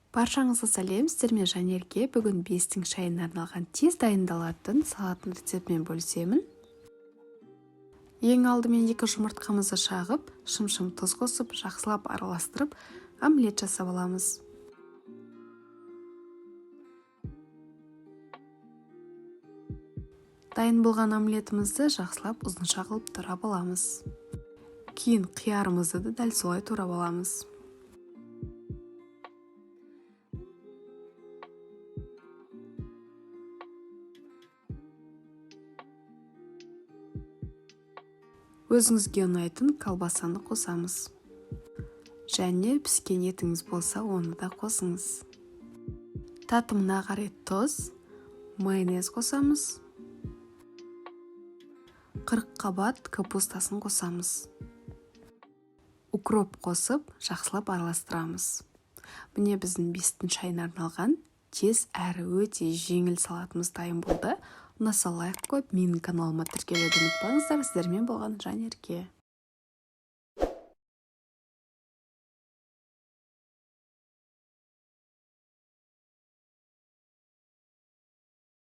Баршаңызға сәлем, сіздермен Жанерке. Бүгін бестің шайына арналған тез дайындалатын салаттың рецептімен бөлісемін. Ең алдымен 2 жұмыртқамызды шағып, шым-шым тұз қосып, жақсылап араластырып, омлет жасап аламыз. Дайын болған омлетімізді жақсылап ұзынша қылып турап аламыз. Кейін қиярымызды да дәл солай турап аламыз. Өзіңізге ұнайтын колбасаны қосамыз. Және піскен етіңіз болса, оны да қосыңыз. Татымына қарай тұз, майонез қосамыз. 40 қабат капустасын қосамыз. Укроп қосып, жақсылап араластырамыз. Міне, біздің бестің шайына арналған тез әрі өте жеңіл салатымыз дайын болды. Ұнаса, лайк қойып, менің каналыма тіркелуді ұмытпаңыздар. Сіздермен болған Жанерке.